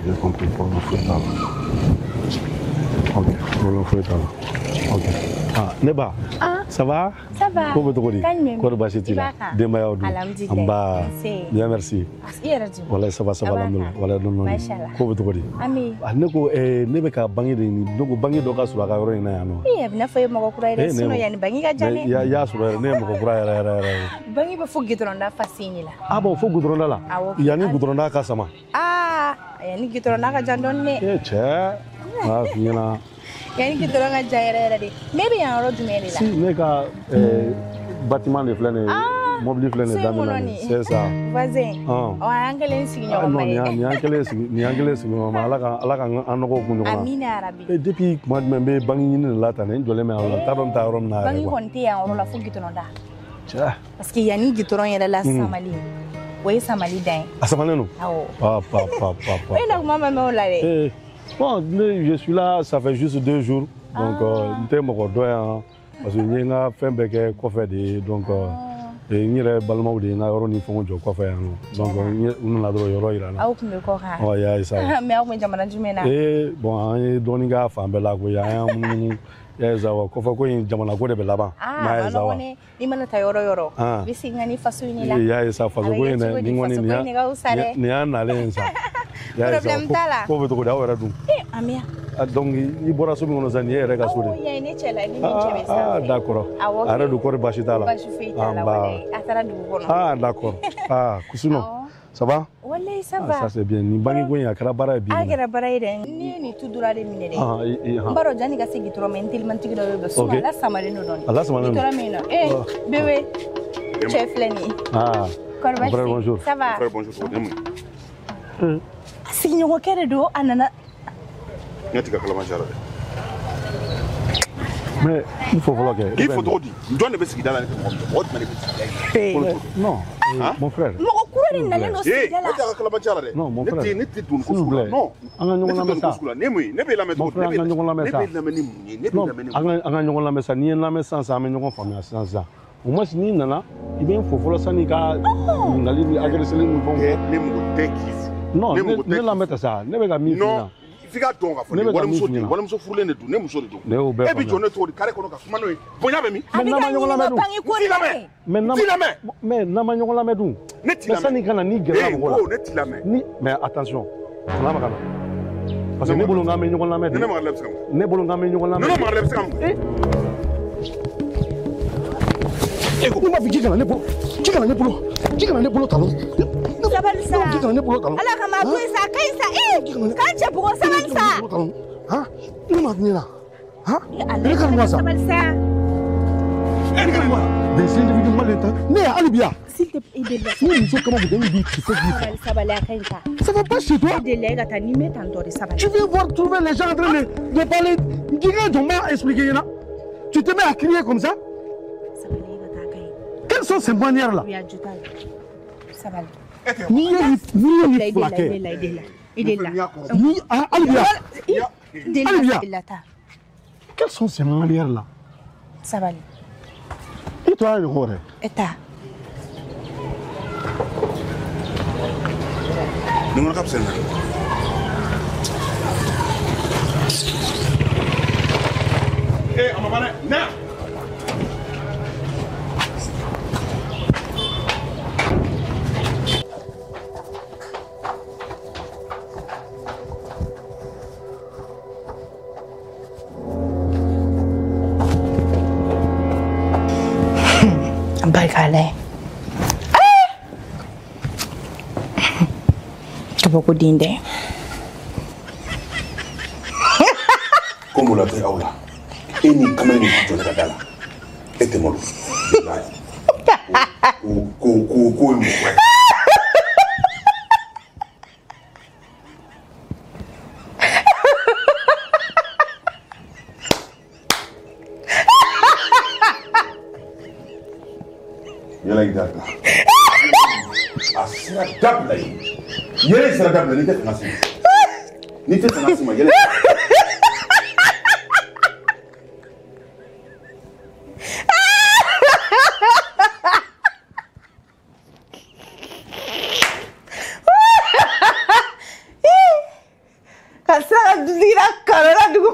J'ai compris, problème foyi t'a la. Ok, problème foyi t'a la. Ok. Ah, ne ba. Ah. Ça va? Ça va. Ko bɛ cogo di? Kɔri baasi t'i la? Denbayaw dun? Nba. Bien, merci. I yɛrɛ dun? Walayi, ça va, ça va, alhamdulilah. Walayi, dɔɔni dɔɔni. Mashallah. Ko bɛ cogo di? Ami. Ah, ne ko ne bɛ ka bange de ɲini. Ne ko bange dɔ ka surun a ka yɔrɔ in na yan nɔ. Ee, a bɛ n'a fɔ e ye mɔgɔ kura ye dɛ. Sinon yanni bange ka jan dɛ. I y'a sɔrɔ yɛrɛ, ne ye mɔgɔ kura yɛrɛ yɛrɛ yɛrɛ. Bange bɛ fo goudron da face in de la. Ah bon, fo goudron da la? Awɔ. Yanni goudron da ka sama. Ah, yanni goudron da ka jan dɔɔni dɛ. E cɛ, n b'a f'i ɲɛna. Yanni goudron ka jan yɛrɛ yɛrɛ de. Mais e bɛ yan yɔrɔ jumɛn de la? Si, ne ka bâtiment de filɛ nin ye. Mobili filɛ nin ye da min na nin. C'est ça. Voisin. Ɔ, an kɛlen sigiɲɔgɔn ma ye. Non, nin y'an kɛlen sigi, nin y'an kɛlen sigiɲɔgɔn ma. Ala ka an nɔgɔw kun ɲɔgɔn na. Amina yarabi. Eh, depuis tuma jumɛn n bɛ bange ɲini de la tan, n jɔlen bɛ yan yɔrɔ la, n t'a dɔn n bɛ taa yɔrɔ min na yɛrɛ. Bange kɔni tɛ yan yɔrɔ la fo goudron da. Cɛ. Parce que yanni goudron yɛrɛ la samali. O ye samali dan ye. A samalen don? Awɔ. Pa pa pa pa pa. E na kuma ma mɛn o la dɛ. Eh, bon, je suis là, ça fait juste 2 jours. Donc, n tɛ mɔgɔ dɔn yan. Parce que n ye n ka fɛn bɛɛ kɛ kɔfɛ de ye. Donc, n yɛrɛ balimaw de ye n ka yɔrɔ ni fɛnw jɔ kɔfɛ yan nɔ. Donc, u nana dɔrɔn yɔrɔ yira n na. Aw tun bɛ kɔ kan. Ɔ, y'a ye sa. Mais aw tun bɛ jamana jumɛn na? Eh, bon, an ye dɔɔnin k'a fan bɛɛ la koyi. An y'an munumunu. I y'a ye sa wa, kɔfɛ ko in jamana ko de bɛ laban. Ah, a ma nɔgɔn dɛ. N'i mana taa yɔrɔ yɔrɔ, i bɛ segin ka n'i faso in de la. I y'a ye sa, faso ko in dɛ, nin kɔni nin y'an nalen ye sa. Problème t'a la. Ko bɛ cogo di, aw yɛrɛ dun? Eh, Amiya. Donc i bɔra so min kɔnɔ sisan, nin ye e yɛrɛ ka so de ye. Awɔ, yan ye ne cɛ la, ni min cɛ bɛ sanfɛ. Ah, d'accord. Awɔ. A yɛrɛ dun, kɔri baasi t'a la? Baasi foyi t'a la, walayi. A taara dugu kɔnɔ. Ah, d'accord. Ah, sinon, ça va? Walayi, ça va. Ça c'est bien. Nin bange ko in, a kɛra baara ye bi. A kɛra baara ye dɛ. N'i ye nin tudura de minɛ dɛ. N b'a dɔn janni ka se goudron ma, n telimantigi dɔ bɛ yen. Sinon, a lasamalen don dɔɔni. A lasamalen don. Goudron min nɔ. Eh, bébé, cɛ filɛ nin ye. Ah. Kɔri baasi Mon frère, bonjour. Ça va? Mon frère, bonjour. Sigiɲɔgɔnkɛ de don, a nana. Ne t'i ka kalabanciya la dɛ. Mais il faut fɔlɔ kɛ. K'i fo cogo di? Jɔn de bɛ sigida la ne tɛ mɔgɔ min dɔn? Mɔgɔ jumɛn de bɛ sigida in na? Non, mon frère. Mɔgɔ kura de nalen don sigida la. Ne tɛ ka kalabanciya la dɛ. Non, mon frère. Ne tɛ don ko sugu la. Non. An ka ɲɔgɔn lamɛn sa. Ne mun ye? Ne b'e lamɛn cogo di? Mon frère, an ka ɲɔgɔn lamɛn sa. Ne b'e lamɛn ni mun ye? Ne b'e lamɛn ni mun ye? An ka ɲɔgɔn lamɛn sa. N'i ye n lamɛn sisan sisan, an bɛ ɲɔgɔn faamuya sisan sisan. Au moins n'i nana, i bɛ n fo fɔlɔ sanni ka ɲininkali ni agresseli ni fɛnw kɛ. Ne mɔgɔ tɛ k'i fo. Non, ne lamɛn tɛ sa. Ne bɛ ka min f'i ɲɛna. F'i ka dɔn k'a fɔ ne walimuso de walimuso furulen de don, ne muso de don. Ne y'o bɛɛ E bɛ jɔ ne cogo di carré kɔnɔ ka kuma n'o ye? Bonya bɛ min? Mais n'an ma ɲɔgɔn lamɛn dun? Mais n'an ma ɲɔgɔn lamɛn dun? Ne t'i lamɛn. Mais sanni ka na n'i gɛrɛla mɔgɔ la. Ne t'i lamɛn. Ni mais attention, kana maga na. Parce que ne bolo k'an bɛ ɲɔgɔn lamɛn de. Ne maga la bɛ se ka mun? Ne bolo k'an bɛ ɲɔgɔn lamɛn. Ne maga la bɛ se ka mun? E ko ne m'a fɔ k'i kana ne bolo, k'i kana ne bolo, k'i kana ne bolo talon. Sabali sa. K'i kana ne bolo talon. Ala kama a to yen sa, a ka ɲi sa. Ee, k'an cɛ bugɔ, sabali sa. Han, ne m'a f'i ɲɛna. Han, ne ka nin sa. Sabali sa. Ne ka nin des individus mal intentionnés. Ne hali bi yan. S'il te plaît, i delila. Ni muso kama ko den b'i ci fo k'i faga. Sabali, a ka ɲi sa. Ça va pas chez toi? I delila e ka taa n'i mɛ tan tɔ de, sabali. Tu viens voir trouver les gens en train de parler. K'i ka jɔn b'a expliquer ɲɛna. Tu te mets à crier comme ça? Sabali, e ka taa, a ka ɲi. Quelles sont ces manières-là? Oui, a ju t'a la. Sabali. N'i ye nin fila kɛ. I delila. Ni hali bi yan. Hali bi yan. Delila ta. Quelles sont ces manières-là? Sabali. I tɔ y'a ɲɔgɔn wɛrɛ. E ta. Nin kɔnɔ ka fisa nin na. Ee, a ma ban dɛ. Na. Barika Ala ye. Kabako den dɛ. Ko mun la tɛ aw la? E ni kamalen min jɔ ne ka da la, e tɛ malo. Ko ko ko ye mɔgɔ ye. Yɛlɛ i dabila. A sera dabila ye. Yɛlɛ sera dabila n'i tɛ fanga se ma. N'i tɛ fanga se ma yɛlɛ. Ka sira ka dutigi la karo la dugu.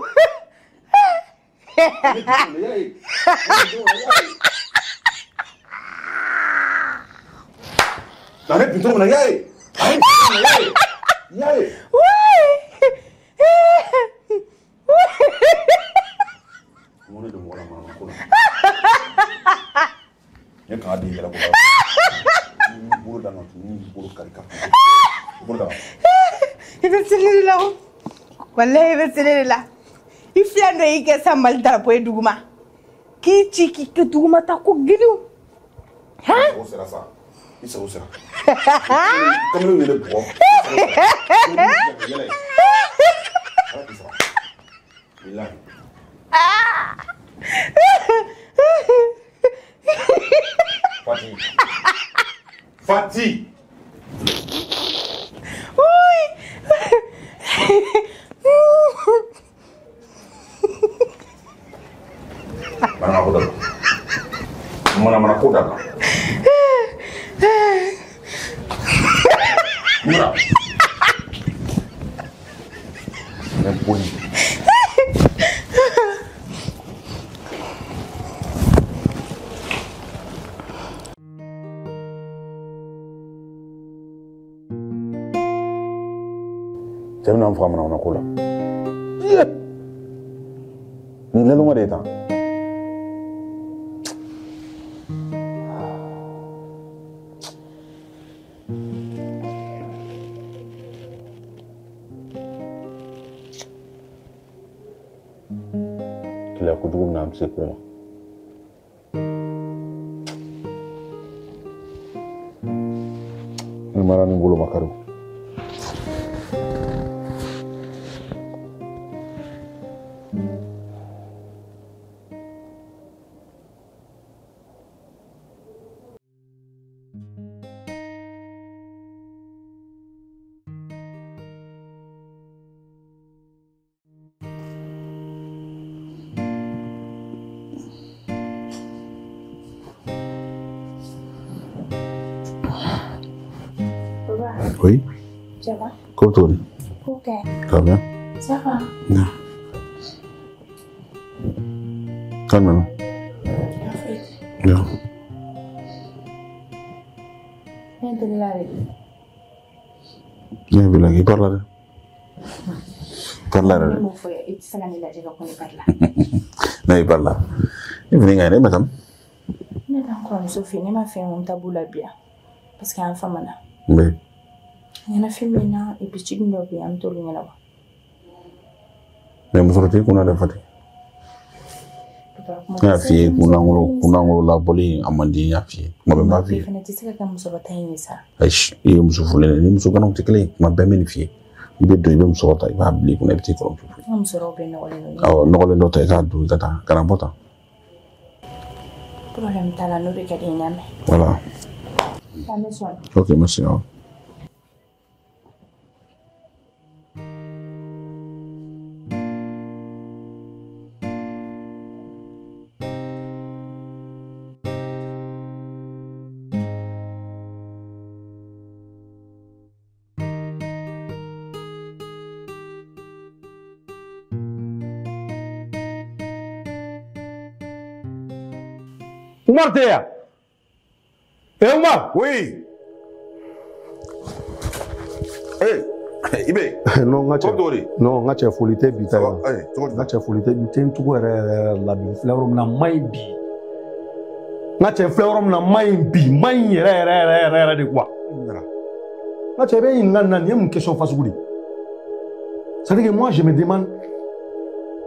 A bɛ bin cogo min na, i y'a ye. A ye bin cogo min na, i y'a ye. I y'a ye. Mun de don mɔgɔ la manamana ko la? Ne kan ka den yɛlɛ ko la. N'i bolo da nɔ tun, n'i bolo kari ka. I bolo da. I bɛ seli de la o. Walahi i bɛ seli de la. I filɛ dɔ y'i kɛ sa Mali drapeau ye duguma. K'i ci k'i kɛ duguma ta ko giliw. Han? O sera sa. I sago sera. Kamalen yɛrɛ bugɔ. Ala k'i sara. Bilahi. Fati. Fati. Oui. Manamana ko dabila. Manamana ko dabila. Mura. Impoli. Cɛ bɛna n faga manamana ko la. Nin laloma de ye tan. Keleya kojugu bɛna an se ko ma. Ni mara ni bolo ma kari. Oui. Ça va? Comment tu vas? Ok. Ça va bien? Ça va. Non. Calme. Bien. Ne bila k'i parla dɛ. Parla dɛ. Ne i parla. I fini ka ɲi ne ma tam. Ne t'an kɔrɔmuso fɛ yen, ne ma fɛn n tabu la bi yan parce que an famana. Oui. Ɲɛnafin min na et puis ciden dɔ bɛ yen an bɛ t'olu ɲɛnabɔ. Mais musɔrɔ t'i kunna dɛ Fati. Ne y'a f'i ye kunnangolo labɔli a man di n y'a f'i ye kuma bɛɛ n b'a f'i ye. I fana tɛ se ka kɛ musɔrɔ ta in ye sa. Ayi i ye muso furulen ye ni muso ganaw tɛ kelen ye kuma bɛɛ n bɛ nin f'i ye i bɛ don i bɛ musɔrɔ ta i b'a bila i kunna i bɛ t'i kɔrɔmuso fɛ. N ka musɔrɔw bɛɛ nɔgɔlen don. Awɔ nɔgɔlen dɔ ta i k'a don i ka taa kana bɔ tan. Problème t'a la n'o de ka di n ye mɛn. Voilà. An bɛ sɔn. Ok merci. Awɔ. Umar tɛ yan. Eh Umar. Oui. Eh, Ibe. Non, n ka cɛ. Ko di? Non, n ka cɛ foli tɛ bi ta ye. Eh, cogo di? N ka cɛ foli tɛ n tɛ n cogo yɛrɛ yɛrɛ la bi. N filɛ yɔrɔ min na n ma ɲi bi. N ka cɛ filɛ yɔrɔ min na n ma ɲi bi. N ma ɲi yɛrɛ yɛrɛ yɛrɛ yɛrɛ yɛrɛ de quoi. N ka cɛ i bɛ ɲininka nin na nin ye mun question fasugu de ye? C'est à dire que moi je me demande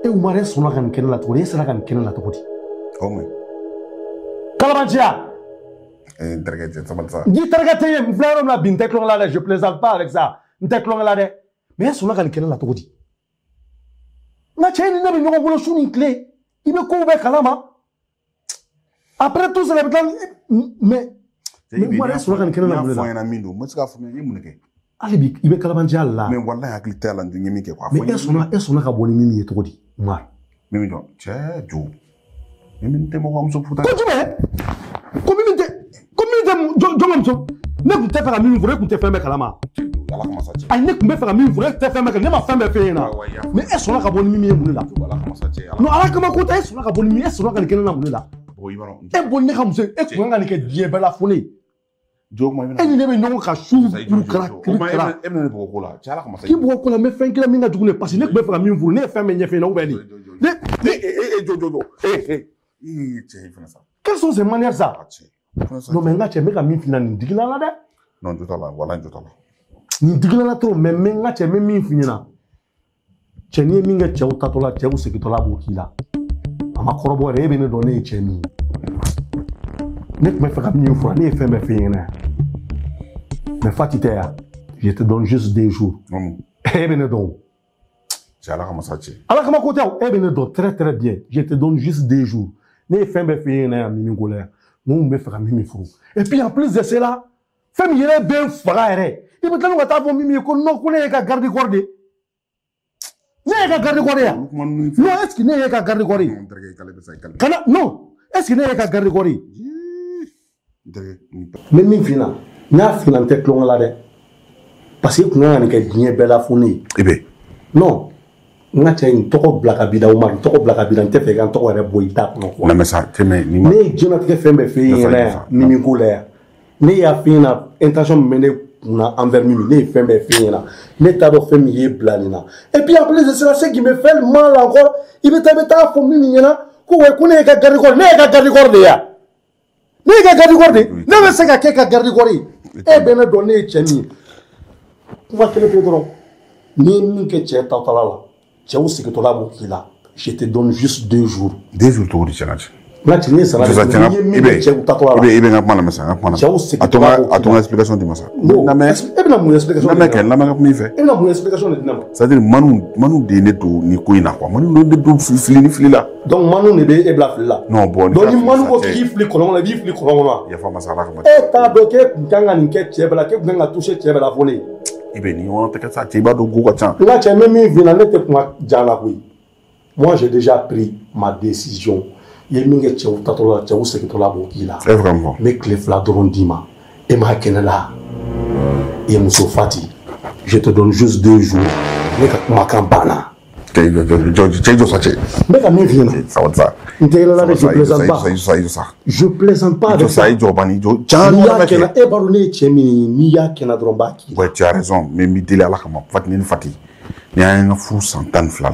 e Umar e sɔnna ka nin kɛ ne la cogo di? E sera ka nin kɛ ne la cogo di? O mun? Kalabanciya. N terikɛ cɛ sabali sa. N'i terikɛ tɛ yen n filɛ yɔrɔ min na bi n tɛ tulonkɛ la dɛ, je plaisante pas avec ça, n tɛ tulonkɛ la dɛ, mais e sɔnna ka nin kɛ ne la cogo di? N ka cɛ ni ne bɛ ɲɔgɔn bolo su ni tile, i bɛ kow bɛɛ kalama. Après tout cela bɛ tila mais Umar e sɔnna ka nin kɛ ne la mun de la? N y'a fɔ an ɲɛna min don, n bɛ se k'a faamuya n ye mun de kɛ? Hali bi i bɛ kalabanciya la. Mais walahi hakili t'a la n ye min kɛ quoi. Mais e sɔnna ka bɔ ni min ye cogo di Umar? Min jɔ cɛ jo. Min tɛ mɔgɔ ka muso furu. Ko jumɛn? Ko min tɛ jɔn ka muso? Ne tun tɛ fɛ ka min furu, e tun tɛ fɛn bɛɛ kalama. Ayi, ne tun bɛ fɛ ka min furu, e tɛ fɛn bɛɛ kalama, ne ma fɛn bɛɛ f'e ɲɛna. Mais e sɔnna ka bɔ ni min ye mun de la? Non, ala kama ko tɛ, e sɔnna ka bɔ ni min ye, e sɔnna ka nin kɛ ne la mun de la? E bɔ ne ka muso, e tun kan ka nin kɛ diɲɛ bɛɛ la fo ne. E ni ne bɛ ɲɔgɔn kan su kuru kara kiri kara. E bɛna ne bugɔ ko la, cɛ, ala kama sa. K'i bugɔ ko la, n bɛ fɛn kelen min ka jugu ne, parce que ne tun bɛ fɛ ka min furu, ne ye fɛn bɛɛ ɲɛf'e ɲɛna ou bien nin. Ne E jɔ jɔ jɔ. E e cɛ, i fana sa. Quelles sont ces manières ça? Non mais n ka cɛ, n bɛ ka min f'i ɲɛna, nin digila la dɛ. Non, jo t'a la, walahi jo t'a la. Nin digila la trop, mais n ka cɛ, n bɛ min f'i ɲɛna. Cɛ, n'i ye min kɛ cɛw tatɔ la, cɛw segintɔ la b'o k'i la. A ma kɔrɔbɔ yɛrɛ, e bɛ ne dɔn, ne ye cɛ min ye. Ne tun bɛ fɛ ka min fura, ne ye fɛn bɛɛ f'e ɲɛna yan. Mais Fati tɛ yan. Je te donne juste 2 jours. E bɛ ne dɔn o. Cɛ, ala kama sa, cɛ. Ala kama ko tɛ o, e bɛ ne dɔn très très bien. Je te donne juste 2 jours. Ne ye fɛn bɛɛ f'e ɲɛna yan Mimi ko la yan. Mun bɛ fɛ ka Mimi furu. Et puis en plus de cela, fɛn min yɛrɛ bɛ n faga yɛrɛ, i bɛ tila ka taa fɔ Mimi ye ko non, ko ne ye ka garde corps de. Ne ye ka garde corps de yan. Non, est ce que ne ye ka garde corps ye? Kana non, est ce que ne ye ka garde corps ye? N bɛ min f'i ɲɛna, n y'a f'i ɲɛna, n tɛ tulonkɛ la dɛ. Parce que i kun kan ka nin kɛ diɲɛ bɛɛ la fo ne ye. I bɛ. Non, n ka cɛ, n tɔgɔ bila ka b'i da, Umaru, n tɔgɔ bila ka b'i da, n tɛ fɛ i ka n tɔgɔ yɛrɛ bɔ i da kɔnɔ quoi. Non mais ça, cɛ, mais nin ma. Ne ye diɲɛlatigɛ fɛn bɛɛ f'e ɲɛna yan, Mimi ko la yan. Ne y'a f'i ɲɛna, intention min bɛ ne kunna envers Mimi, ne ye fɛn bɛɛ f'e ɲɛna. Ne t'a dɔn fɛn min y'e bila nin na. Et puis en plus de cela, ce qui me fait mal encore, i bɛ taa fɔ Mimi ɲɛna ko ouais, ko ne ye ka garde corps, ne ye ka garde corps de ye yan. Ne ye ka garde corps de, ne bɛ se ka kɛ ka garde corps ye. E bɛ ne dɔn, ne ye cɛ min ye. Kuma kelen pe dɔrɔn. N'i ye min kɛ cɛ tatɔla la, cɛw segintɔla b'o k'i la. Je te donne juste 2 jours. 2 jours cogo di, cɛ, n ka cɛ? N ka cɛ, ne ye sara de, n'i ye min kɛ cɛw tatɔla la. I bɛ n ka kuma lamɛn sa, n ka kuma lamɛn. Cɛw segintɔla b'o k'i la. A to n ka explication di ma sa. Non, e bɛna mun explication di ne ma? Lamɛn kɛ, lamɛn ka kuma i fɛ. E bɛna mun explication de di ne ma? C'est à dire Manu de ye ne don nin ko in na quoi. Manu de ye ne don fili ni fili la. Donc Manu de bɛ e bila fili la. Non, bon. Donc ni Manu ko k'i fili kɔlɔn kɔnɔ, i b'i fili kɔlɔn kɔnɔ. Yafa ma sa, ala kama. E t'a dɔn k'e kun kan ka nin kɛ cɛ bɛɛ la, k'e kun kan ka toucher cɛ bɛɛ la fo ne. I bɛ nin ɲɔgɔn tɛ kɛ sa, cɛ, i b'a dɔn ko ka ca. N ka cɛ, n bɛ min f'i ɲɛna, ne tɛ kuma jan la koyi. Moi, j'ai déjà pris ma décision. I ye min kɛ cɛw tatɔ la, cɛw segintɔ la b'o k'i la. E bɛ ka mun fɔ? N bɛ tile 2 dɔrɔn d'i ma. E m'a kɛ ne la. I muso Fati, je te donne juste 2 jours. Ne ka kumakan banna. Cɛ, jɔ, cɛ, jɔ sa, cɛ. N bɛ ka min f'i ɲɛna. Sabali sa. N tɛ yɛlɛ la dɛ, je plaisante pas. I jɔ sa, i jɔ sa. Je plaisante pas avec ça. ça. I jɔ bani, i jɔ. Can N'i y'a kɛ n na, e b'a dɔn ne ye cɛ min ye, n'i y'a kɛ n na dɔrɔn n b'a k'i la. Ouais, tu as raison, mais n b'i deli ala kama, Fati, ne ni Fati, ni an y'an ka furu san 12 la.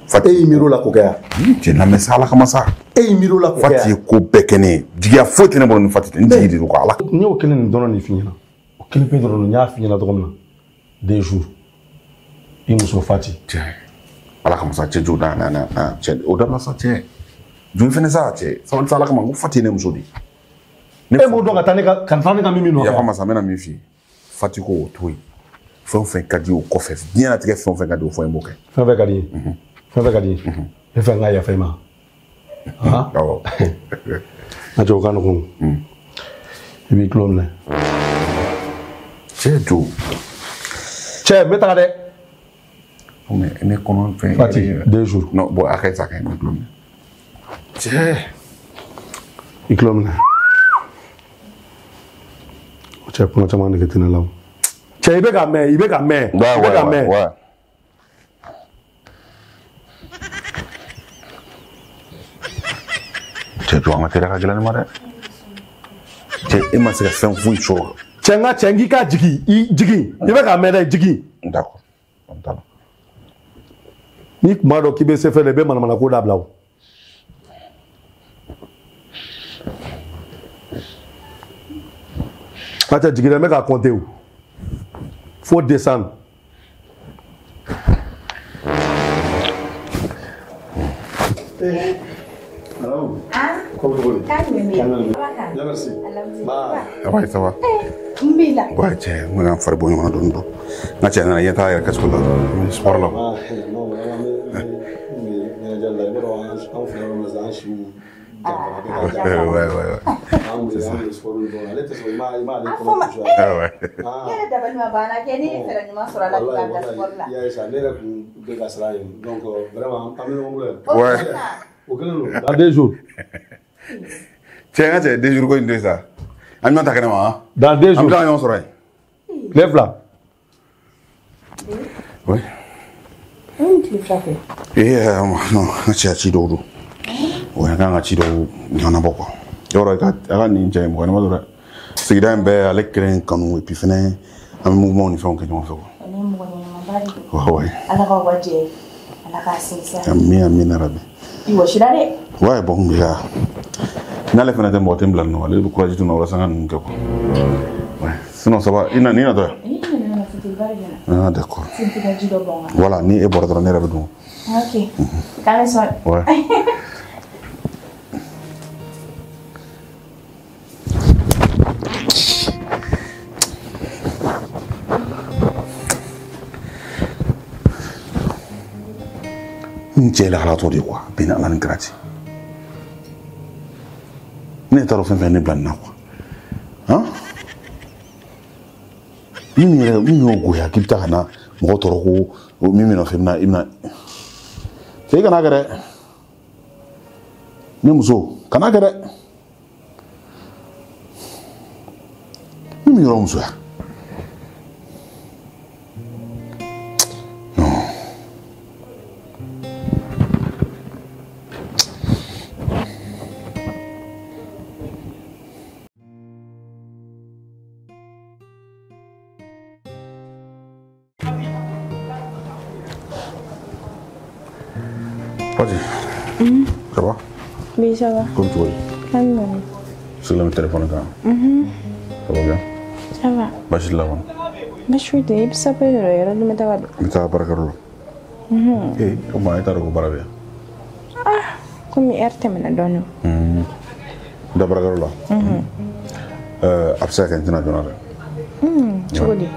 Fati. E y'i miiri o la k'o kɛ yan. Cɛ, lamɛn sa, ala kama sa. E y'i miiri o la k'o kɛ yan. Fati ye ko bɛɛ kɛ ne ye. Jigiya foyi tɛ ne bolo ni Fati tɛ. N jigi de don quoi, ala. N y'o kelen nin dɔrɔn de f'i ɲɛna. O kelen pe dɔrɔn, n y'a f'i ɲɛna cogo min na. 2 jours. I muso Fati. Cɛ, ala kama sa, cɛ, jɔ na na na na, cɛ, o dabila sa, cɛ. Jɔ fɛnɛ sa, cɛ. Sabali sa, ala kama, n ko Fati ye ne muso de ye. E m'o dɔn ka taa ne ka ka taa ne ka Mimi nɔfɛ. Yafa ma sa, n bɛna min f'i ye. Fati ko o to yen. Fɛn o fɛn ka di o kɔfɛ, diɲɛlatigɛ fɛn o fɛn ka di o fɔ n b'o kɛ. Fɛn fɛn ka di ye. Fɛn fɛn ka di ye. E fɛ n ka yafa i ma. Han? Awɔ. N ka cɛ, o ka nɔgɔn. I b'i tulo minɛ. Cɛ, jɔ. Cɛ, n bɛ taga dɛ. Mais ne kɔnɔ fɛn. Fati, 2 jours. Non, bon, a ka ɲi sa, a ka ɲi, n tulo minɛ. Cɛ. I tulo minɛ. O cɛ, kuma caman nege tɛ ne la o. Cɛ, i bɛ ka mɛn, i bɛ ka mɛn. I bɛ ka mɛn. Cɛ, jɔ, an ka teriya ka gɛlɛn ne ma dɛ. Cɛ, e ma se ka fɛn foyi sɔrɔ. Cɛ, n ka cɛ, n k'i ka jigin, i jigin. I bɛ ka mɛn dɛ, jigin. D'accord. N t'a la. N'i tun b'a dɔn k'i bɛ se fɛn la, i bɛ manamana ko dabila o. N ka cɛ, jigin dɛ, n bɛ ka compter o. Faut descendre. Ah, Merci. Ouais, ça va. N b'i la. Ouais, cɛ, n bɛ ka n fari bɔ ɲɔgɔn na dɔɔni dɔn. N ka cɛ nana, i ɲɛ t'a yɛrɛ kɛcogo la. N bɛ sport la. Ah, non, vraiment, n bɛ ɲɛnajɛ la. I b'a dɔn, an filɛ yɔrɔ min na sisan, an siw janfara bɛ ka jan. Ouais. An bɛ sport dɔn. Ale tɛ sɔn, i m'ale A kɔnɔ fɔ ma toujours. Ouais. Ah. E yɛrɛ dabali ma banna kɛ ne ye fɛɛrɛ ɲuman sɔrɔ a la k'i Wallahi, k'a bila sport la. wallahi, i y'a ye sa, ne yɛrɛ tun bɛ ka siran yen. Donc, vraiment, an bɛ ɲɔgɔn bolo yan. Ouais. O kɛlen don. Dans 2 jours. Cɛ, n ka cɛ, 2 jours ko in to yen sa. An ɲɔgɔn ta kɛnɛ ma. Dans 2 jours. An bɛ tila ka ɲɔgɔn sɔrɔ yen. Tile 2. Oui. Tile 2 kɛ. Eh non, n ka cɛ ci dɔw don. Ouais, an kan ka ci dɔw ɲɛnabɔ quoi. Yɔrɔ i ka a ka nin cɛ in mɔgɔ ɲɛnama don dɛ. Sigida in bɛɛ ale kelen kanu et puis fɛnɛ an bɛ mouvement ni fɛnw kɛ ɲɔgɔn fɛ quoi. Ale ye mɔgɔ ɲɛnamaba de ye. Ouais ouais. Ala k'aw ka jɛ. Ala k'a sinsin. Amin amin rabi. I wɔsira dɛ. Ouais bon déjà. N'ale fɛnɛ tɛ mɔgɔ tɛ n bila nin nɔ ale bɛ courage di n ma walasa n ka ninnu kɛ quoi. Ouais. Sinon ça va i na nin natɔ yan. Ah d'accord. Voilà, ni e bɔra dɔrɔn ne yɛrɛ bɛ don. Ok. K'an bɛ sɔn. Ouais. N cɛ lahalatɔ de ye quoi, bɛn ni Ala ni kira cɛ. Ne t'a dɔn fɛn fɛn ne bila nin na quoi. Han? Min yɛrɛ min y'o goya k'i bɛ taa ka na mɔgɔ tɔɔrɔ ko min bɛ nɔfɛ i bɛna cɛ i kana kɛ dɛ. Ne muso kana kɛ dɛ. Min bɛ yɔrɔ musoya. Non. Vas-y. Ça va? Oui, ça va. Comme tu veux. C'est le téléphone quand même. Ça va bien? Ça va. Basi la wana. Basi tɛ i bɛ sape yɔrɔ yɔrɔ jumɛn ta ka don. N bɛ taa baarakɛyɔrɔ la. Ee o tuma e t'a dɔn ko baara bɛ yan. Ah komi heure tɛmɛna dɔɔnin. N bɛ taa baarakɛyɔrɔ la. A bɛ se ka kɛ n tɛna joona dɛ. Cogo di?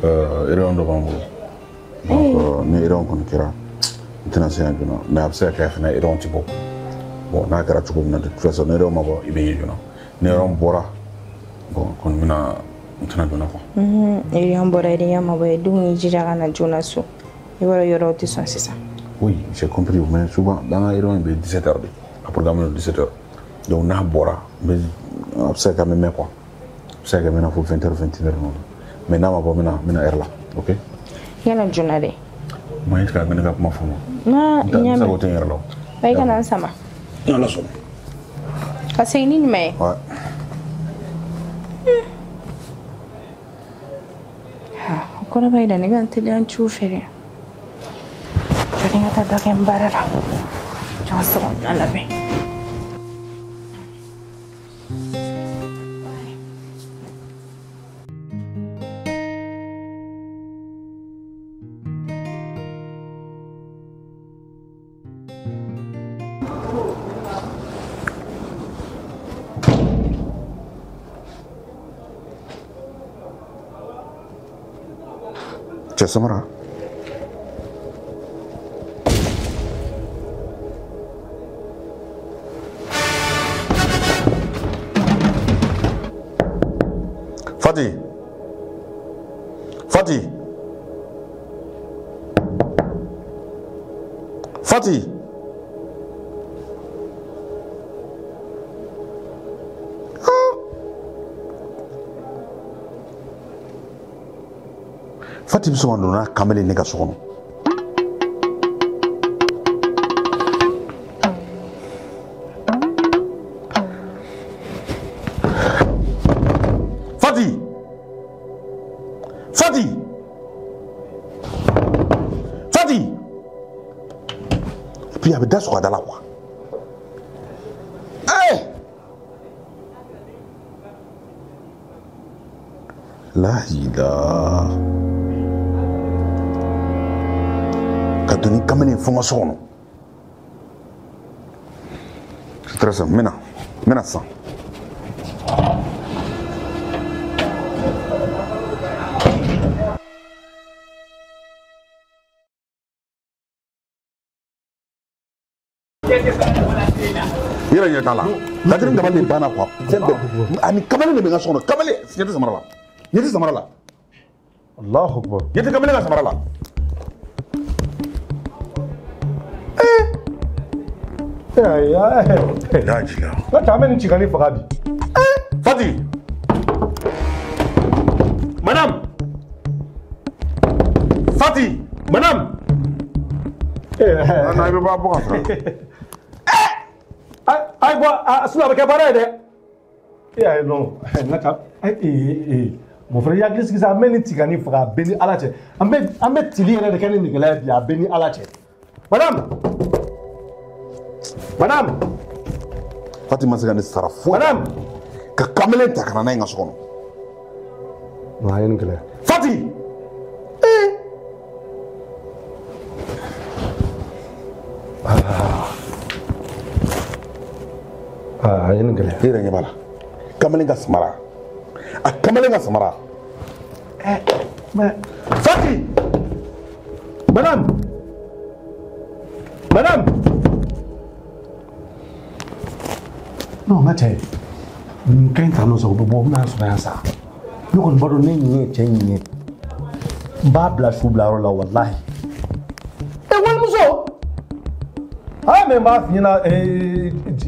Réunion dɔ b'an bolo. Donc ni réunion kɔni kɛra n tɛna se yan joona mais a bɛ se ka kɛ fana réunion tɛ bɔ. Bon n'a kɛra cogo min na de toute façon ni réunion ma bɔ i bɛ ye joona. Ni réunion bɔra bon kɔni bɛna n tɛna joona quoi. Réunion bɔra réunion ma bɔ dun y'i jija ka na joona so. I b'a dɔn yɔrɔw tɛ sɔn sisan. Oui, j'ai compris mais souvent dans la réunion bɛ 17 heures de. A programme est 17 heures. Donc n'a bɔra n bɛ a bɛ se ka kɛ n bɛ mɛn quoi. A bɛ se ka kɛ n bɛ na fo 20 heures 21 heures mais n'a ma bɔ n bɛna heure la ok. Yala joona dɛ. Ma e ka ne ka kuma fɔ ma. N y'a mɛn. N sago tɛ n yɛrɛ la. Wa i kana n sama. N'Ala sɔnna. Ka segin ni ɲuman ye. Ouais. O kɔrɔ b'a jira ne ka n teliya n ciw fɛ dɛ. Jɔ ni n ka taa dɔ kɛ n baara la. Jɔ n ka sokɔnɔna labɛn. Cɛ samara. Fati. Fati. Fati. Fati bɛ sɔn ka don n'a kamalen ne ka so kɔnɔ. Fati! Fati! Fati! Et puis a bɛ da sɔgɔ a da la quoi. Hey! La ilaha. Ka don ni kamalen fo n ka so kɔnɔ. C'est très simple. N bɛna sisan. I yɛrɛ ɲɛ t'a la. Ladiri dabali de banna quoi. Fɛn bɛɛ ani kamalen de bɛ n ka so kɔnɔ. Kamalen ɲɛ tɛ samara la. Ɲɛ tɛ samara la. Allahu akbar. Ɲɛ tɛ kamalen ka samara la. Ayi. Lajila. N ka cɛ an bɛ nin ci ka ne faga bi. Fati. Non, i bɛ bɔ ka sɔrɔ. Ayi bɔ a sinon a bɛ kɛ baara ye dɛ. Eh non, n ka ca. Mon frère, i hakili sigi sa, an bɛ nin tigani faga a bɛɛ ni Ala cɛ. An bɛ tili yɛrɛ de kɛ ni nɛgɛla ye bi, a bɛɛ ni Ala cɛ. Madame. Madame. Fati ma se ka ne sara foyi. Madame. Ka kamalen ta ka na n'a ye n ka so kɔnɔ. Non, a ye nin kɛlɛ. Fati. Ah, a ye nin kɛlɛ. E yɛrɛ ɲɛ b'a la. Kamalen ka samara. A kamalen ka samara. Mais Fati. Madame. Madame. Non, n ka cɛ. Nin ka ɲi tan nɔ sa, o bɛ bɔ, o bɛna sɔrɔ yan sa. Ne kɔni b'a dɔn ne ɲin ye cɛ ɲin ye. N b'a bila su bilayɔrɔ la walahi. Walimuso. Ah, mais n b'a f'i ɲɛna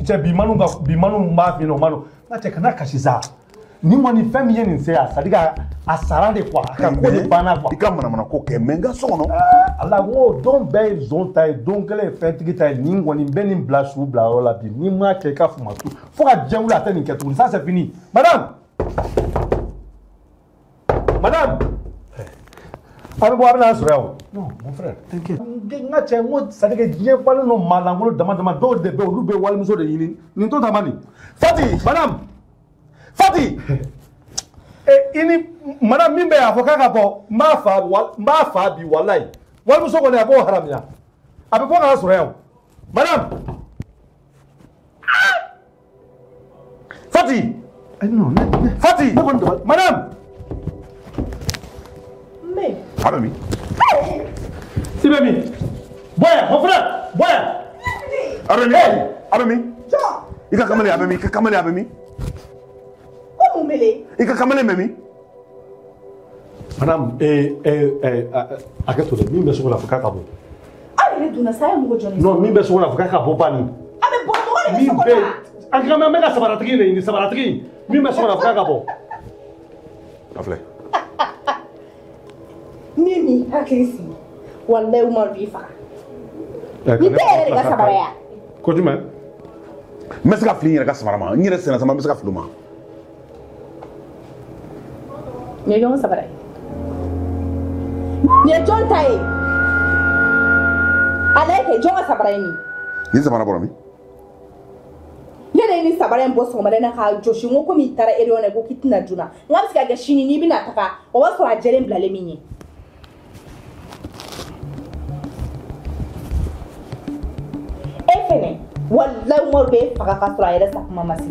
cɛ bi manu n b'a f'i ɲɛna o ma nɔgɔn. N ka cɛ kana kasi sa. Nin kɔni fɛn min ye nin se yan, c'est à dire a sara de quoi, a ka ko de banna quoi. I ka manamana ko kɛ mais n ka so kɔnɔ. Ala n ko don bɛɛ ye zon ta ye, don kelen ye fɛntigi ta ye, nin kɔni n bɛ nin bila su bilayɔrɔ la bi, n'i m'a kɛ i ka fama tu fo ka diɲɛ wuli a tɛ nin kɛ tuguni, ça c'est fini. Madame. Madame. A bɛ bɔ a bɛ n'a sɔrɔ yan o. Non, mon frère, t'inquiète. N ka cɛ n ko c'est à dire que diɲɛ falen don maa lankolon dama dama dɔw de bɛ yen olu bɛ walimuso de ɲini nin to ta ma nin. Fati. Madame. Fati. I ni madame min bɛ yan a fɔ k'a ka bɔ n b'a fa bi walayi walimuso kɔni a b'o haramuya a bɛ bɔ k'a sɔrɔ yan o. Madame. Fati. Non, Fati. Ne kɔni dabali. Madame. Mais. A bɛ min? I bɛ min? Bɔ yan, mon frère, bɔ yan. A bɛ min? A bɛ min? I ka kamalen a bɛ min? I ka kamalen a bɛ min? Ko mun bɛ? I ka kamalen bɛ min? Madame, a kɛ to dɛ, min bɛ so kɔnɔ a fɔ k'a ka bɔ. Aw yɛrɛ donna sa, a ye mɔgɔ jɔn de? Non, min bɛ so kɔnɔ a fɔ k'a ka bɔ ba nin. A bɛ bɔ, mɔgɔ de bɛ so kɔnɔ wa? An ka an bɛ ka samaratigi de ɲini, samaratigi min bɛ so kɔnɔ a fɔ k'a ka bɔ. A filɛ. Ni min hakili sigi, walayi Umaru b'i faga. Nin tɛ yɛrɛ de ka samara ya. Ko jumɛn? N bɛ se ka fili n yɛrɛ ka samara ma, n yɛrɛ senna sama n bɛ se ka fili o ma. Nin ye jɔn samara ye? Nin ye jɔn ta ye? A lajɛ kɛ jɔn ka samara ye nin? Nin samara bɔra min? Ne de ye nin samara in bɔ sɔgɔmada in na k'a jɔsi, n ko komi i taara erreur na ko k'i tɛna joona, n k'a bɛ se ka kɛ sini n'i bɛna taga o b'a sɔrɔ a jɛlen bilalen min ye. E fɛnɛ walayi Umaru b'e faga k'a sɔrɔ a yɛrɛ sa kuma ma se.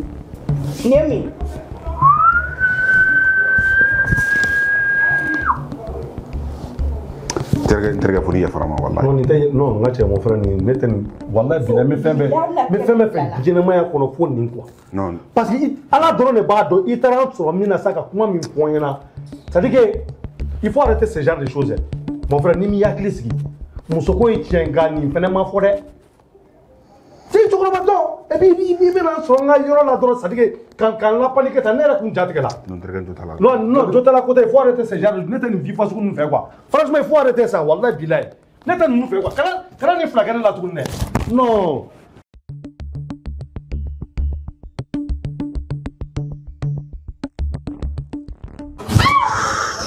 Nin ye mun ye? N terikɛ fo ni yafara ma walayi. Non, nin tɛ, non, n ka cɛ mon frère nin ne tɛ nin walayi bi n bɛ fɛn bɛɛ n bɛ fɛn bɛɛ fɛ ɲɛnɛmaya kɔnɔ fo nin quoi. Non. Parce que Ala dɔrɔn de b'a dɔn i taara sɔrɔ min na sa ka kuma min fɔ n ɲɛna. C'est à dire que il faut arrêter ce genre de choses. Mon frère ni m'i hakili sigi muso ko ye tiɲɛ nka nin fɛnɛ ma fɔ dɛ. Ti cɛkɔrɔba dɔn et puis i bɛna sɔrɔ n ka yɔrɔ la dɔrɔn c'est à dire que ka n lapaniquer tan ne yɛrɛ kun ja tigɛ la. Non, terikɛ jo t'a la. Non, non, jo t'a la ko tɛ, il faut arrêter ce genre de ne tɛ nin vie fasugu ninnu fɛ quoi. Franchement, il faut arrêter ça, walahi bilahi. Ne tɛ ninnu fɛ quoi. Kana nin fila kɛ ne la tuguni dɛ. Non.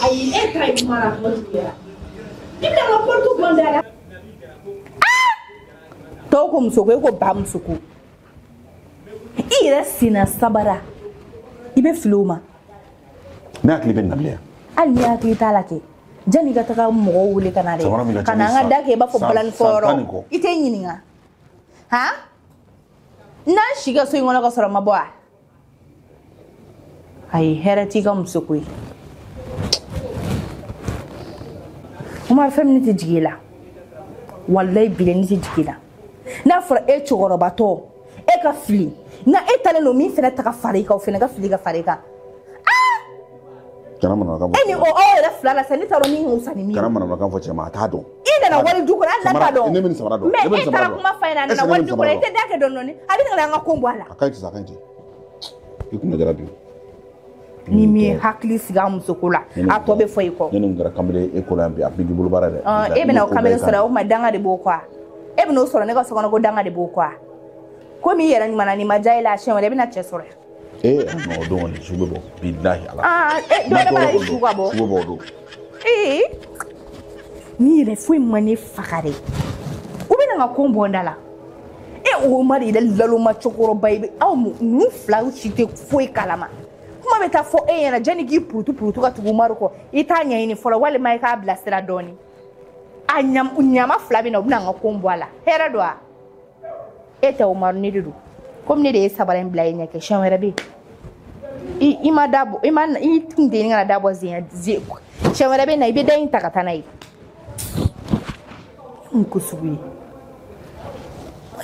Ayi, e ta ye kuma la kuma juguyara. I bɛna n ka porte bɔ n da la. Tɔw ko muso ko, e ko ba muso ko. I yɛrɛ senna sabara. I bɛ fili o ma. Ne hakili bɛ nin na bilen. Hali n'i hakili t'a la kɛ, janni i ka taga mɔgɔw wele ka na dɛ. Ka na an ka da kɛ i b'a fɔ balani fɔyɔrɔ. I tɛ n ɲininka. Han? N'an si ka so in kɔnɔ ka sɔrɔ ma bɔ wa? Ayi, hɛrɛ t'i ka muso ko ye. Umaru, fɛn min ne tɛ jigin i la. Walayi bi ne tɛ jigin i la. N'a fɔra e cɛkɔrɔbatɔ, e ka fili. Nka e talen don min fɛnɛ ta ka fara i kan, o fɛnɛ ka fili ka fara i kan. Kana manamanakan fɔ. E ni o aw yɛrɛ fila la sisan, ne t'a dɔn min ka fisa ni min ye. Kana manamanakan fɔ cɛ ma, a t'a dɔn. I nana wali du kɔnɔ, hali n'a t'a dɔn. Ne bɛ nin samara dɔn. Mais e taara kuma f'a ɲɛna, a nana wali du kɔnɔ, i tɛ da kɛ dɔɔni dɔɔni, a bɛ na an ka ko bɔ a la. A ka ɲi sisan, a ka ɲi ten. I kunna jara bi. Ni min ye hakili sigi a musoko la, a tɔ bɛ fɔ i kɔ. Ne ni kɛra kamalen e ko la bi, a b'i bolo baara dɛ. E bɛna o kamalen sɔrɔ, o tuma danga de b'o kɔ. E bɛna o sɔrɔ ne ka so kɔnɔ ko danga de b'o kɔ. Komi i yɛrɛ ɲuman na, n'i ma diya i la, siɲɛ wɛrɛ i bɛna cɛ sɔrɔ yan. Ee non, o don kɔni su bɛ bɔ, bilahi ala. Aa e dɔ wɛrɛ b'a la i su ka bɔ. Su bɛ bɔ o don. Ee ni yɛrɛ foyi ma ne faga dɛ. U bɛna n ka ko bɔ n da la. E Umaru yɛrɛ laloma cɛkɔrɔba ye, aw ninnu filaw si tɛ foyi kalama. Kuma bɛ taa fɔ e ɲɛna janni k'i purutu purutu ka tugu Umaru kɔ, i t'a ɲɛɲini fɔlɔ walima i k'a bilasira dɔɔni. A ɲama fila bɛ na, u bɛna n ka ko bɔ a la. Hɛrɛ don wa? E tɛ Umaru, ne de don. Komi ne de ye sabara in bila e ɲɛ kɛ, siɲɛ wɛrɛ bɛ yen. I ma da bɔ, i ma i tun tɛ ɲini ka na da bɔ zen zen. Siɲɛ wɛrɛ bɛ na, i bɛ da in ta ka taa n'a ye. Mun ko sugu ye?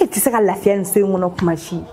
E tɛ se ka lafiya nin so in kɔnɔ kuma si.